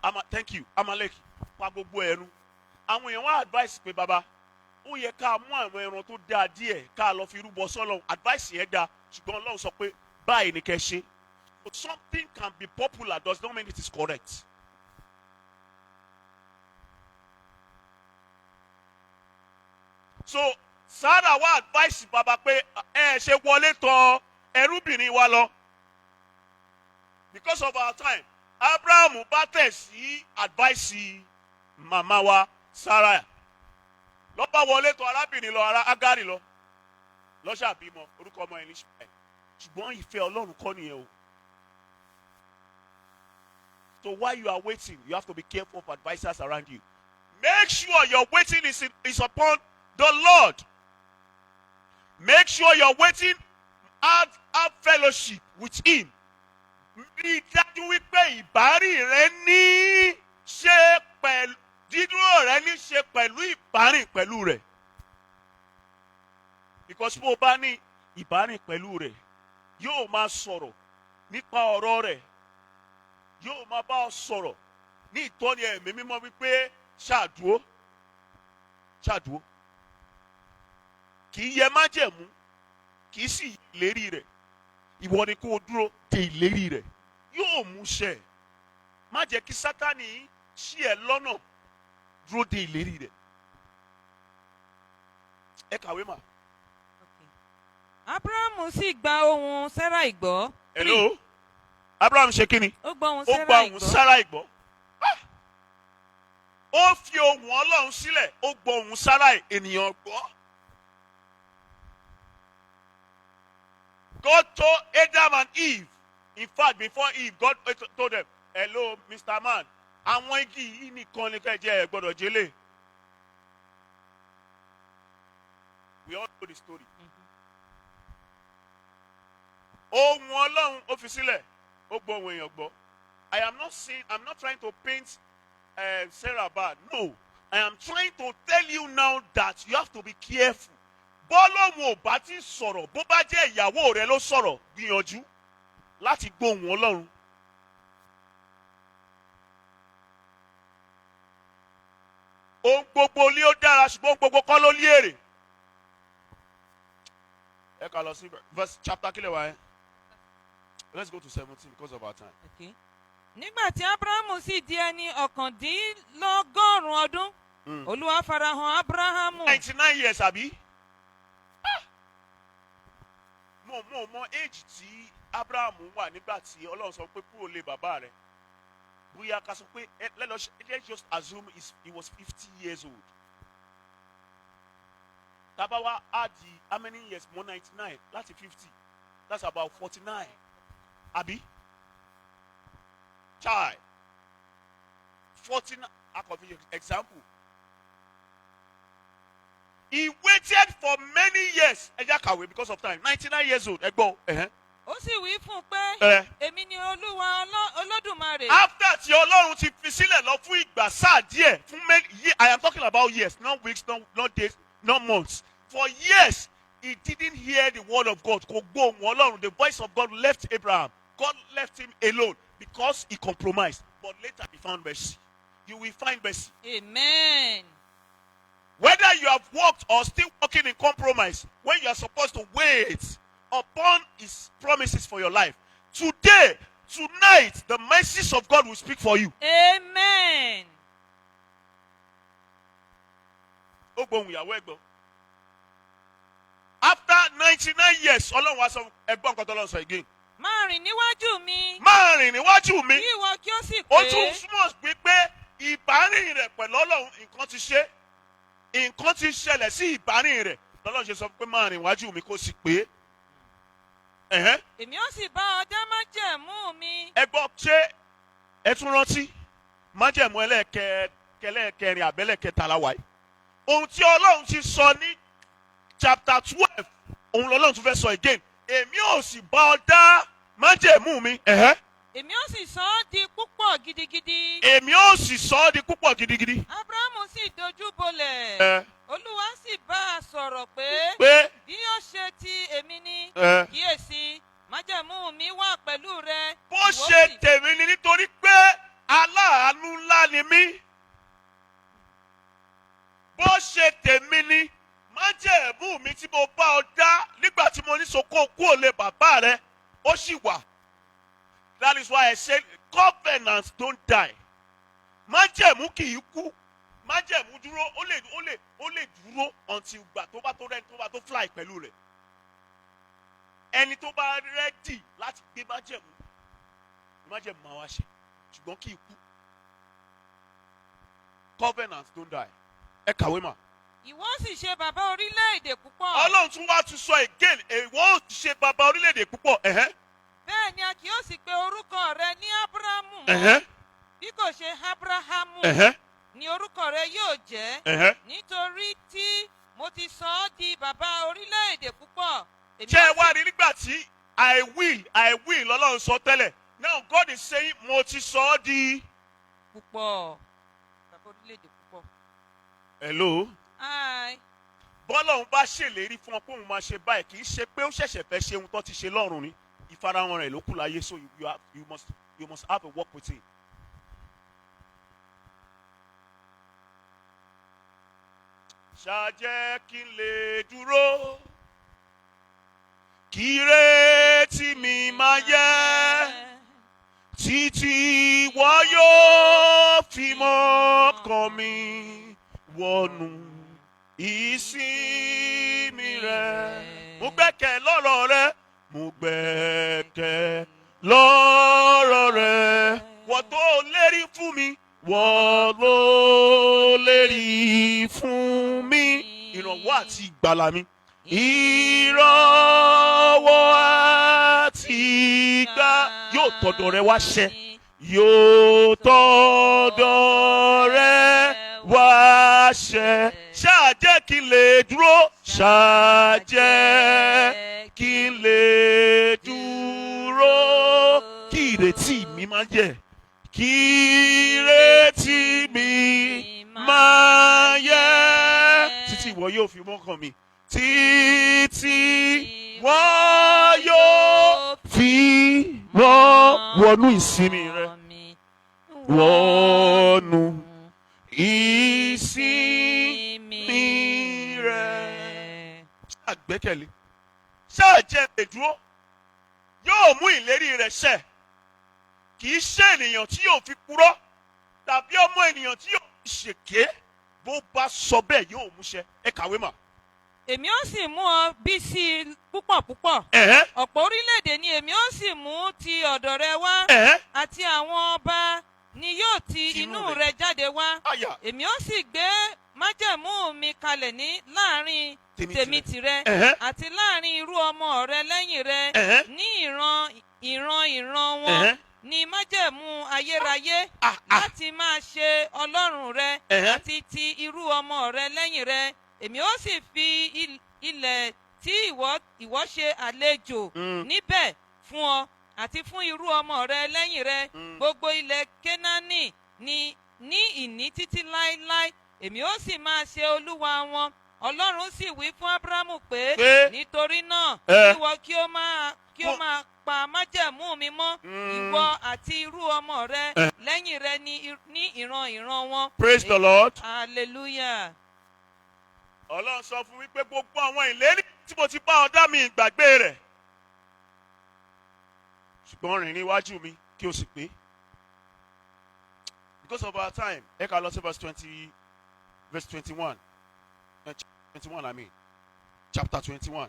Ama, thank you, Amalek, pa gbogbo ẹnu. Àwọn èèyàn wá advice pé, bàbá, ó yẹ ká mú àwọn ẹran tó dáa díẹ̀ ká lọ fi rúbọ sọ́lọ́run. Advice yẹn dáa, ṣùgbọ́n Ọlọ́run sọ pé báyìí ni kẹ́ ṣe. But something can be popular does not mean it is correct. So Sarah wá advice bàbá pé ẹ ṣe wọlé tọ̀ ẹrúbìnrin wa lọ. Because of our time, Abraham bá tẹ̀ sí advice màmá wa Sarah, ló bá wọlé tọ̀ arábìnrin lọ, ara Agari lọ, lọ́sà bímọ, orúkọ ọmọ ẹ̀ ní Ishmael. Ṣùgbọ́n ìfẹ́ Ọlọ́run kọ́ nìyẹn o. So while you are waiting, you have to be careful of advisers around you. Make sure your waiting is upon the Lord. Make sure your waiting have fellowship with him. Rí i dájú wípé ìbárìn rẹ ní ṣe pẹ̀lú dídúró rẹ ní ṣe pẹ̀lú ìbárìn pẹ̀lú rẹ̀. Because bó o bá ní ìbárìn pẹ̀lú rẹ̀, yóò máa sọ̀rọ̀ nípa ọ̀rọ̀ rẹ̀, yóò máa bá ọ sọ̀rọ̀ ní ìtọ́ni Ẹ̀mí Mímọ́ wípé ṣáàdúró, ṣáàdúró. Kì í yẹ májẹ̀mú, kì í sì yẹ ìlérí rẹ̀. Ìwọ ni kó o dúró de ìlérí rẹ̀, yóò mú ṣẹ. Má jẹ́ kí Sátánì ṣí ẹ lọ́nà. Dúró de ìlérí rẹ̀. Ẹ kàwé mà. Abrahamu sì gba ohùn Sarai gbọ́. Hello, Abraham ṣe kí ni? Ó gbọ́ ohùn Ó gba Sarai ohùn gbọ́. Sarai gbọ́. Ah! Ó fi ohùn Ọlọ́run sílẹ̀, ó gbọ́ ohùn Sarai ènìyàn gbọ́. God told Adam and Eve, in fact, before Eve, God told them, "Hello, Mr. Man, àwọn igi yìí nìkan ni kẹ́ jẹ, ẹ gbọ́dọ̀ jẹlé." We all know the story. Ohùn Ọlọ́run ó fi sílẹ̀, ó gbọ́ ohùn èèyàn gbọ́. I am not saying, I'm not trying to paint Sarah bad. No, I am trying to tell you now that you have to be careful. Bọ́lọ́hun ò bá ti sọ̀rọ̀, bó bá jẹ́ ìyàwó rẹ ló sọ̀rọ̀, gbìyànjú láti gbóhùn Ọlọ́run. Ohun gbogbo lé ó dára, ṣùgbọ́n ohun gbogbo kọ́ ló lé èrè. Ẹ kà lọ sí verse chapter kílẹ̀ wáyé. Let's go to 17 because of our time. Okay. Nígbà tí Abrahamu sì di ẹni 99 ọdún, Olúwa farahàn Abrahamu. 99 years, àbí? Ah! Mo mọ age tí Abraham wà nígbà tí Ọlọ́run sọ pé kúrò lé bàbá rẹ̀. Bóyá ká sọ pé let's just assume he was 50 years old. Tá bá wá add how many years more 99 láti 50, that's about 49, àbí? Child, 49, akọ̀fi example. He waited for many years. Ẹ jẹ́ kàwé because of time. 99 years old. Ẹ gbọ́. Ó sì wí fún un pé, èmi ni Olúwa Olódùmarè. After tí Ọlọ́run ti fi sílẹ̀ lọ fún ìgbà sáà díẹ̀, fún many years, I am talking about years, not weeks, not days, not months. For years, he didn't hear the word of God. Kò gbọ́ ohùn Ọlọ́run. The voice of God left Abraham. God left him alone because he compromised. But later he found mercy. You will find mercy. Amen. Whether you have worked or still working in compromise, when you are supposed to wait upon his promises for your life, Today, tonight, the mercies of God will speak for you. Amen. Ó gbóhùn ìyàwó ẹ̀gbọ́n. After 99 years, Ọlọ́run wá sọ, ẹgbọ́n nǹkan tó lọ́n sọ again. Máa rìn níwájú mi. Máa rìn níwájú mi. Kí ìwọ kí ó sì Ó pé. tún túmọ̀ sí pé ìbárìn rẹ̀ pẹ̀lú Ọlọ́run, nǹkan ti ṣe, nǹkan ti ṣẹlẹ̀ sí ìbárìn rẹ̀ lọ́lọ́run ṣe sọ pé máa rìn wájú mi kó sì pé. Ẹ̀hẹ́n. Èmi ó sì bá ọ dá májẹ̀mú mi. Ẹ gbọ́, ṣé ẹ tún rántí májẹ̀mú ẹlẹ́ẹ̀kẹrin àbẹ́lẹ̀kẹta la wà yìí? Ohun tí Ọlọ́run ti sọ ní chapter 12, òun lọ́lọ́run tún fẹ́ sọ again. Èmi ò sì bá ọ dá májẹ̀mú mi. Ẹ̀hẹ́n. Èmi ó sì sọ ọ́ di púpọ̀ gidigidi. Èmi ò sì sọ ọ́ di púpọ̀ gidigidi. Abrahamu sì dojú bolẹ̀. Olúwa sì bá a sọ̀rọ̀ pé, Pé bí ó ṣe ti èmi ni, kíyèsí, májẹ̀mú mi wà pẹ̀lú rẹ. Bó Ìwọ ṣe tèmi ni, nítorí pé aláàánú ńlá ni mí. Bó ṣe tèmi ni, májẹ̀mú mi tí mo bá ọ dá nígbà tí mo ní soko kúrò lé bàbá rẹ, ó sì wà. That is why I say covenants don't die. Májẹ̀mú kì í kú. Májẹ̀mú dúró, ó lè dúró until ìgbà tó bá tó rẹ́ni tó bá tó fly pẹ̀lú rẹ̀. Ẹni tó bá ready láti gbé májẹ̀mú, májẹ̀mú máa wá ṣe, ṣùgbọ́n kì í kú. Covenants don't die. Ẹ kàwé mà. Ìwọ sì ṣe bàbá orílẹ̀-èdè púpọ̀. Ọlọ́run tún wá tún sọ again, ìwọ ó ṣe bàbá orílẹ̀-èdè púpọ̀. Ẹ̀hẹ́n. Bẹ́ẹ̀ ni a kì yóò sì pe orúkọ rẹ ní Ábúrámù mọ́, bí kò ṣe Ábúráhámù ni orúkọ rẹ yóò jẹ́, nítorí tí mo ti sọ ọ́ di bàbá orílẹ̀-èdè púpọ̀. Èmi Ṣé ẹ ó wá rí nígbà tí "I will, I will" lọ́lọ́run sọ tẹ́lẹ̀? Now God is saying, mo ti sọ ọ́ di púpọ̀, bàbá orílẹ̀-èdè púpọ̀. Hello. Hi. Bọ́lọ́run bá ṣèlérí fún ọ pé òun máa ṣe báyìí, kì í ṣe pé ó ṣẹ̀ṣẹ̀ fẹ́ ṣe ohun tó ti ṣe lọ́run ni. Ìfarahàn rẹ̀ ló kù láyé, so you must have a work with him. Ṣàjẹ́ kí n lè dúró, kí ìrètí mi máa yẹ títí wọ́n yóò fi mọ́kàn mi wọnú ìsinmi rẹ̀. Mo gbẹ́kẹ̀ lọ́rọ̀ rẹ, mo gbẹ́kẹ̀ lọ́rọ̀ rẹ. Wọ́n tó lérí fún mi, wọ́n ló lérí fún mi. Ìrànwọ́ àti ìgbàlà mi. Ìrànwọ́ àti ìgbà yóò tọ̀dọ̀ rẹ wá ṣẹ. Yóò tọ̀dọ̀ rẹ wá ṣẹ. Ṣáà jẹ́ kí n lè dúró. Ṣáà jẹ́ kí n lè dúró. Kí ìrètí mi máa yẹ. Kí ìrètí mi máa yẹ. Títí ìwọ yóò fi mọ́kàn mi. Títí wọ́n yóò fi wọ́n wọnú ìsinmi rẹ. Wọnú ìsinmi rẹ. Ṣáà gbẹ́kẹ̀lé. Ṣáà jẹ́ lè dúró. Yóò mú ìlérí rẹ̀ ṣẹ. Kì í ṣe ènìyàn tí yóò fi purọ́ tàbí ọmọ ènìyàn tí yóò fi ṣèké. Bó bá sọ bẹ́ẹ̀, yóò múṣẹ. Ẹ kàwé mà. Èmi ó sì mú ọ bí sí i púpọ̀ púpọ̀. Ọ̀pọ̀ orílẹ̀-èdè ni èmi ó sì mú ti ọ̀dọ̀ rẹ wá, àti àwọn ọba ni yóò ti Tinú inú rẹ. rẹ jáde wá. Àyà. Èmi ó sì gbé májẹ̀mú mi kalẹ̀ ní láàrin tèmi tèmi tìrẹ. tìrẹ àti láàrin irú ọmọ rẹ lẹ́yìn rẹ ní ìran ìran ìran wọn ní májẹ̀mú ayérayé láti máa ṣe Ọlọ́run rẹ àti ti irú ọmọ rẹ lẹ́yìn rẹ. Èmi ó sì fi ilẹ̀ tí ìwọ ṣe àlejò níbẹ̀ fún ọ àti fún irú ọmọ rẹ lẹ́yìn rẹ, gbogbo ilẹ̀ Kénáánì ní ìní títí láéláé. Èmi ó sì máa ṣe Olúwa wọn. Ọlọ́run sì wí fún Ábúráhámù pé, Pé nítorí náà, ìwọ kí ó máa pa májẹ̀mú mi mọ́, ìwọ àti irú ọmọ rẹ lẹ́yìn rẹ ní ìran ìran wọn. Praise the Lord. Hallelujah. Ọlọ́run sọ fún mi pé gbogbo àwọn ìlérí tí mo ti bá ọ dá, mi ìgbàgbé rẹ̀. Ṣùgbọ́n rìn níwájú mi kí o sì pé. Because of our time, ẹ ká lọ sí verse 20, verse 21, 21, I mean, chapter 21.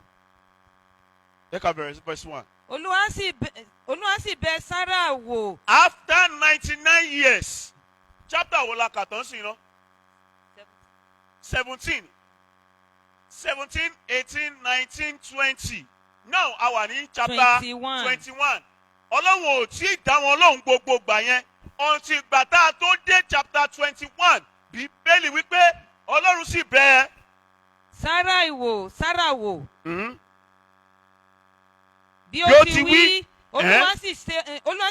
Ẹ ká bẹ̀rẹ̀ sí verse 1. Olúwa sì bẹ̀ Sárà wò. After 99 years, chapter wo la kà tán sí iná? 17, 17, 18, 19, 20. Now a wà ní chapter 21. 21. Ọlọ́run ò tí ì dá wọn lóhùn gbogbo gbà yẹn until ìgbà tá a tó dé chapter 21. Bíbélì wípé Ọlọ́run sì bẹ̀ Sárà wò bí Bí ó ó ti ti wí. wí. Olúwa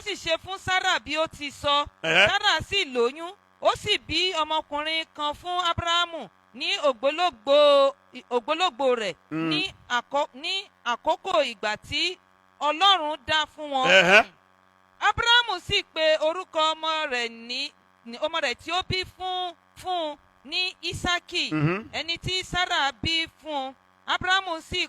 sì ṣe fún Sárà bí ó ti sọ. Sárà sì lóyún, ó sì bí ọmọkùnrin kan fún Ábúráhámù ní ògbólógbò rẹ̀ ní àkókò ìgbà tí Ọlọ́run dá fún wọn. Ábúráhámù sì pe orúkọ ọmọ rẹ̀ ní ọmọ rẹ̀ tí ó bí fún un ní Ísákì, ẹni tí Sárà bí fún un. Ábúráhámù sì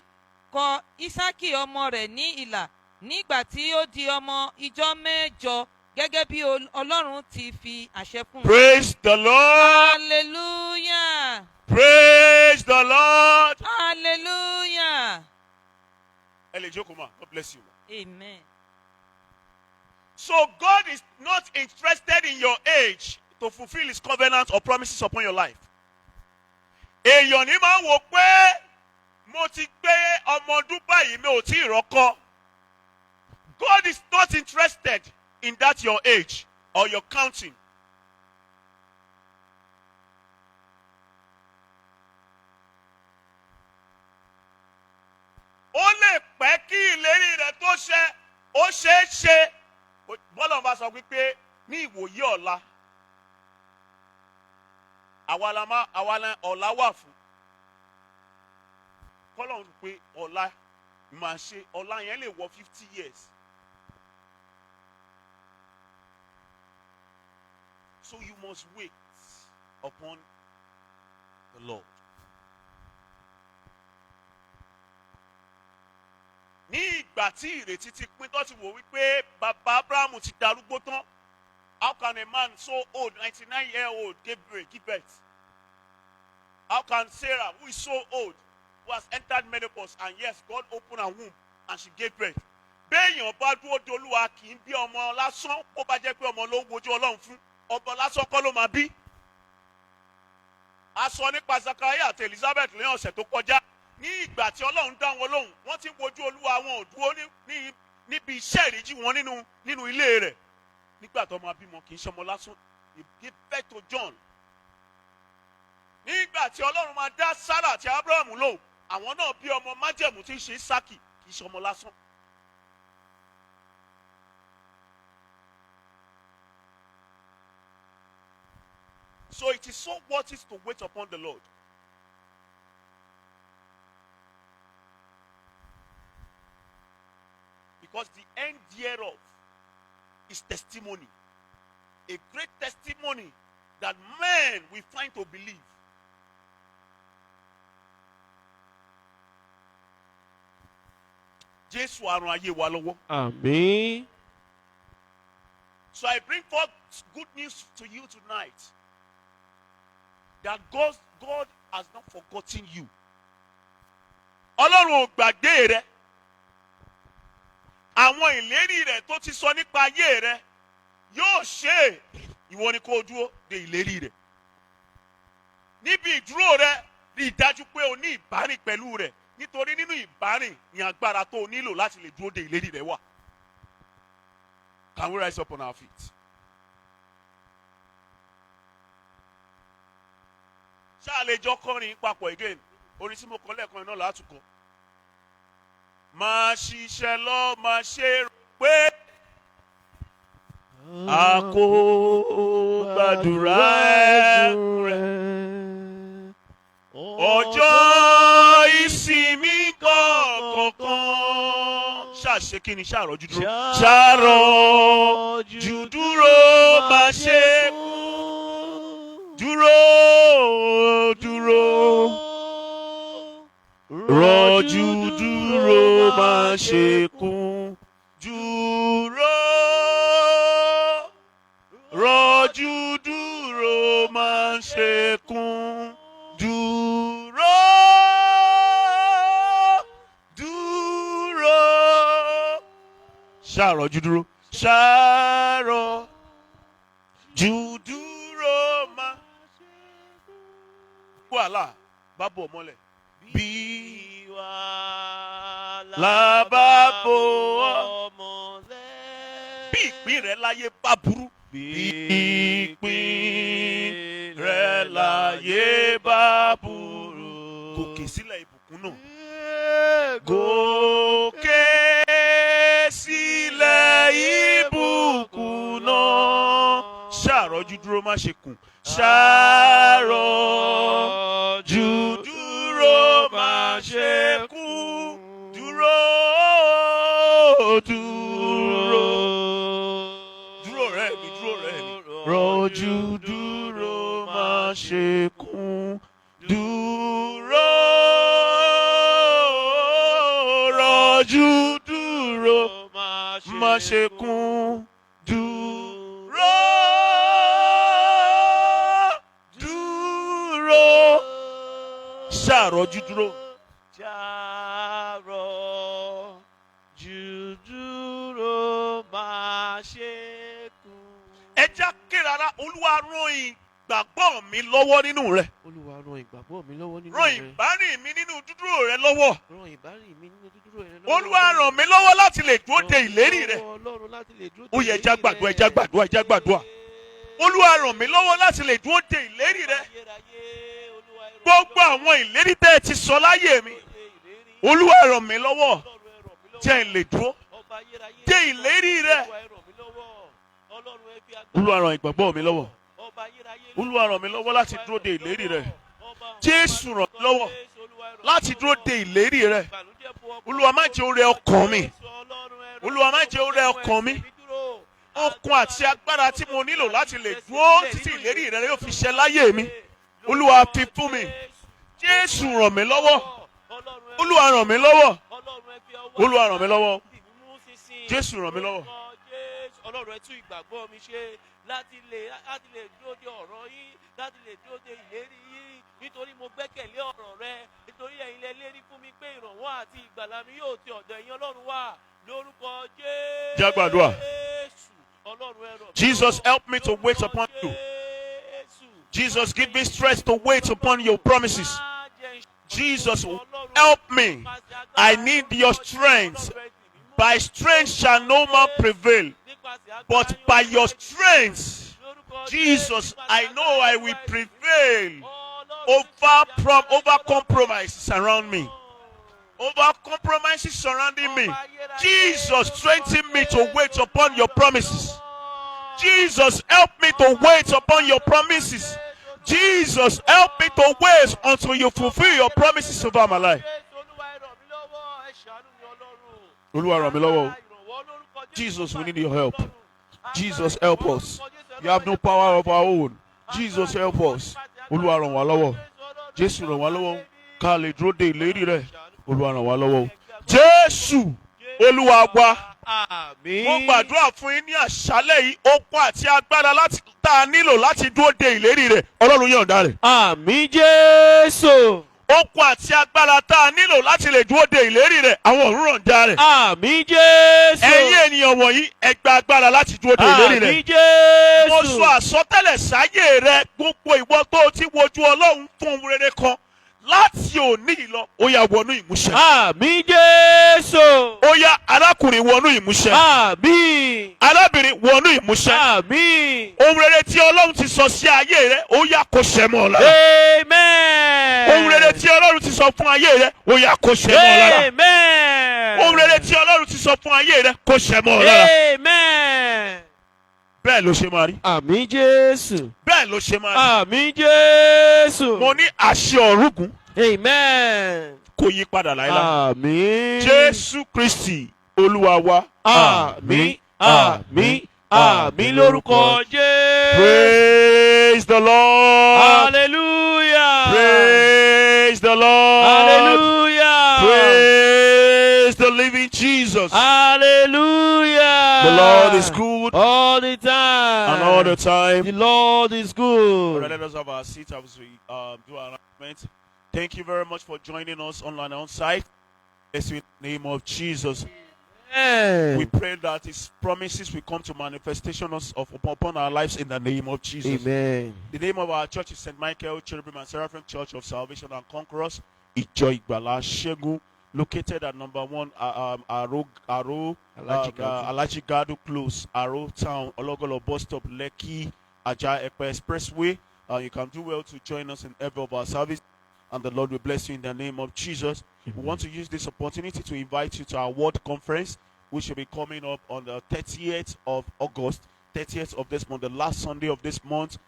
kọ Ísákì ọmọ rẹ̀ ní ilà nígbà tí ó di ọmọ ijọ́ 8, gẹ́gẹ́ bí Ọlọ́run ti fi àṣẹ fún un. Praise the Lord. Hallelujah. Praise the Lord. Hallelujah. Ẹ lè jókòó ma. God bless you. Amen. So God is not interested in your age to fulfill his covenant or promises upon your life. Èèyàn ní máa ń wò pé mo ti gbé ọmọ ọdún báyìí, mi ò tí ì rọ́kọ. God is not interested in that your age or your counting. Ó lè pẹ́ kí ìlérí rẹ̀ tó ṣẹ, ó ṣeé ṣe. Bọ́lá bá sọ wípé ní ìwòyí ọ̀la, àwa la má àwa la ọ̀la wà fún. Kọ́lọ́run pé ọ̀la máa ṣe, ọ̀la yẹn lè wọ 50 years. So you must wait upon the Lord. Ní ìgbà tí ìrètí ti pín, tó ti wò wípé bàbá Abrahamu ti darúgbó tán, how can a man so old, 99-year old, give birth? How can Sarah, who is so old, who has entered menopause, and yes, God opened her womb and she gave birth? Béèyàn bá dúró de Olúwa, kì í bí ọmọ lásán. Bó bá jẹ́ pé ọmọ ló ń wojú Ọlọ́run fún, ọmọ lásán kọ́ ló máa bí. A sọ nípa Zachariah àti Elizabeth ní ọ̀sẹ̀ tó kọjá. Ní ìgbà tí Ọlọ́run dá wọn lóhùn, wọ́n ti ń wojú Olúwa, wọn ò dúró níbi iṣẹ́ ìríjú wọn nínú ilé rẹ̀. Nígbà tó máa bímọ, kì í ṣọmọ lásán. He gave birth to John. Nígbà tí Ọlọ́run máa dá Sarah àti Abraham lóhùn, àwọn náà bí ọmọ májẹ̀mú tí ń ṣe Isaki, kì í ṣọmọ lásán. So it is so worth it to wait upon the Lord. Because the end thereof is testimony. A great testimony that men will find to believe. Jésù á ran ayé wa lọ́wọ́. Àmín. So I bring forth good news to you tonight, that God has not forgotten you. Ọlọ́run ò gbàgbé rẹ. Àwọn ìlérí rẹ̀ tó ti sọ nípa ayé rẹ yóò ṣe é. Ìwọ ni kó o dúró de ìlérí rẹ̀. Níbi ìdúró rẹ, rí i dájú pé o ní ìbárìn pẹ̀lú rẹ̀, nítorí nínú ìbárìn ni agbára tó o nílò láti lè dúró de ìlérí rẹ̀ wà. Can we rise up on our feet? Ṣáà lè jọ kọrin papọ̀ again. Orin tí mo kọ lẹ́ẹ̀kan náà látúkọ. Máa ṣiṣẹ́ lọ, máa ṣe rò pé a kò gbàdúrà rẹ̀. Ọjọ́ ìsinmi kọ̀ọ̀kan. Ṣáà kí ni? Ṣáà rọ́jú dúró. Ṣáà rọ́jú dúró, máa ṣe dúró dúró. Rọ́jú dúró, máa ṣe kún dúró. má ṣe kún. Dúró, dúró, ṣàròjú dúró, ṣàròjú dúró má. Wàhálà bá bò mọ́lẹ̀ bí wàhálà bá bò ọ́ bí ìpín rẹ láyé bá burú, bí ìpín rẹ láyé bá burú, gòkè sílẹ̀ ìbùkún náà, gòkè sílẹ̀ ìbùkún náà. Ṣàròjú dúró, má ṣe kùn. Ṣàròjú dúró, má ṣe kùn. Dúró, dúró, dúró rẹ mi, dúró rẹ mi. Rọ̀jú dúró, má ṣe kùn. Dúró, rọ̀jú dúró, má ṣe kùn. Dúró, dúró, ṣàròjú dúró. Ṣàròjú dúró, má ṣe kùn. Ẹ já ké rárá. Olúwa, ràn ìgbàgbọ́ mi lọ́wọ́ nínú rẹ. Olúwa, ràn ìgbàgbọ́ mi lọ́wọ́ nínú Ràn rẹ. ìbárìn mi nínú dúdúró rẹ lọ́wọ́. Ràn ìbárìn mi nínú dúdúró rẹ lọ́wọ́. Olúwa, ràn mí lọ́wọ́ láti lè dúró de ìlérí rẹ. Ọlọ́run láti lè dúró Ó yẹ, ẹ já gbàdúrà, ẹ já gbàdúrà, ẹ já gbàdúrà. Olúwa, ràn mí lọ́wọ́ láti lè dúró de ìlérí rẹ. Gbogbo àwọn ìlérí tẹ́ ẹ ti sọ láyé mi, Olúwa, ràn mí lọ́wọ́, jẹ́ n lè dúró de ìlérí rẹ. Olúwa, ràn ìgbàgbọ́ mi lọ́wọ́. Olúwa, ràn mí lọ́wọ́ láti dúró de ìlérí rẹ. Jésù, ràn mí lọ́wọ́ láti dúró de ìlérí rẹ. Olúwa, má jẹ́ ó rẹ ọkàn mi. Olúwa, má jẹ́ ó rẹ ọkàn mi. Okun àti agbára tí mo nílò láti lè dúró títí ìlérí rẹ yóò fi ṣẹ láyé mi, Olúwa, fi fún mi. Jésù, ràn mí lọ́wọ́. Olúwa, ràn mí lọ́wọ́. Olúwa, ràn mí lọ́wọ́. Jésù, ràn mí lọ́wọ́. Ọlọ́run, ẹ tún ìgbàgbọ́ mi ṣe láti lè dúró de ọ̀rọ̀ yín, láti lè dúró de ìlérí yín, nítorí mo gbẹ́kẹ̀lé ọ̀rọ̀ rẹ, nítorí ẹ̀yin lẹ lérí fún mi pé ìrànwọ́ àti ìgbàlà mi yóò ti ọ̀dọ̀ ẹ̀yin Ọlọ́run wá, lórúkọ Jésù. Jẹ́ gbàdúrà. Ọlọ́run, ẹ ràn mí Jesus, lọ́wọ́. help me to wait Lórúkọ upon you. Jésù. Jesus, give me strength to wait upon your promises. Má jẹ́ n Jesus, help me. I need your strength. By strength shall no man prevail, but by your strength, Jesus, I know I will prevail over compromises around me. Over compromises surrounding me. Jesus, strengthen me to wait upon your promises. Jesus, help me to wait upon your promises. Jesus, help me to wait until you fulfill your promises over my life. Olúwa, ràn mí lọ́wọ́ o. Jesus, we need your help. Jesus, help us. You have no power of our own. Jesus, help us. Olúwa, ràn wá lọ́wọ́. Jésù, ràn wá lọ́wọ́. Ká lè dúró de ìlérí rẹ̀. Olúwa, ràn wá lọ́wọ́ o. Jésù Olúwa wa. Àmín. Mo gbàdúrà fún yín ní àṣálẹ̀ yìí, okun àti agbára láti tá a nílò láti dúró de ìlérí rẹ̀, Ọlọ́run yọ̀ǹda rẹ̀. Àmín, Jésù. Okun àti agbára tá a nílò láti lè dúró de ìlérí rẹ̀, àwọn ọ̀run yọ̀ǹda rẹ̀. Àmín, Jésù. Ẹ̀yin ènìyàn wọ̀nyí, ẹ gba agbára láti dúró de ìlérí rẹ̀. Àmín, Jésù. Mo sọ àsọtẹ́lẹ̀ sáyé rẹ, gbogbo ìwọ tó o ti wojú Ọlọ́run fún ohun rere kan, láti òní yìí lọ, ó yá, wọnú ìmúṣẹ. Àmín, Jésù. Ó yá, arákùnrin, wọnú ìmúṣẹ. Àmín. Arábìnrin, wọnú ìmúṣẹ. Àmín. Ohun rere tí Ọlọ́run ti sọ sí ayé rẹ, ó yá, kó ṣẹ mọ́ ọ lára. Amen. Ohun rere tí Ọlọ́run ti sọ fún ayé rẹ, ó yá, kó ṣẹ mọ́ ọ lára. Amen. Ohun rere tí Ọlọ́run ti sọ fún ayé rẹ, kó ṣẹ mọ́ ọ lára. Amen. Bẹ́ẹ̀ ló ṣe máa rí. Àmín, Jésù. Bẹ́ẹ̀ ló ṣe máa rí. Àmín, Jésù. Mo ní àṣẹ ọ̀rúgùn Amen. kò yí padà láéláé. Àmín. Jésù Kristi Olúwa wa. Àmín. Àmín. Àmín lórúkọ Jésù. Praise the Lord. Hallelujah. Praise the Lord. Hallelujah. Praise the living Jesus. Hallelujah. The Lord Lord is good All the time. and all the time. The Lord is All right, good. let us have our seat as we do our announcement. Thank you very much for joining us online and on site. Bless you in the name of Jesus. Amen. We pray that His promises will come to manifestation upon our lives in the name of Jesus. Amen. The name of our church is St. Michael Cherubim and Seraphim Church of Salvation and Conquerors, Ijo Igbala Shegun, located at number 1 Aro Alhaji Gadu. Alhaji Gadu Close, Aro Town, Ologolo Bus Stop, Lekki, Ajah Epe Expressway. You can do well to join us in every of our service, and the Lord will bless you in the name of Jesus. We want to use this opportunity to invite you to our world conference, which will be coming up on the 30th of August, 30th of this month, the last Sunday of this month.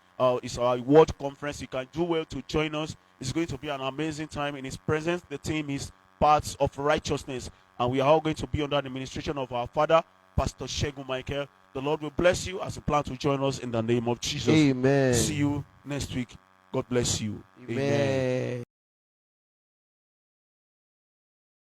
Is our world conference. You can do well to join us. It's going to be an amazing time in His presence. The theme is Paths of Righteousness, and we are all going to be under the administration of our Father, Pastor Shegun Michael. The Lord will bless you as you plan to join us in the name of Jesus. Amen. See you next week. God bless you. Amen.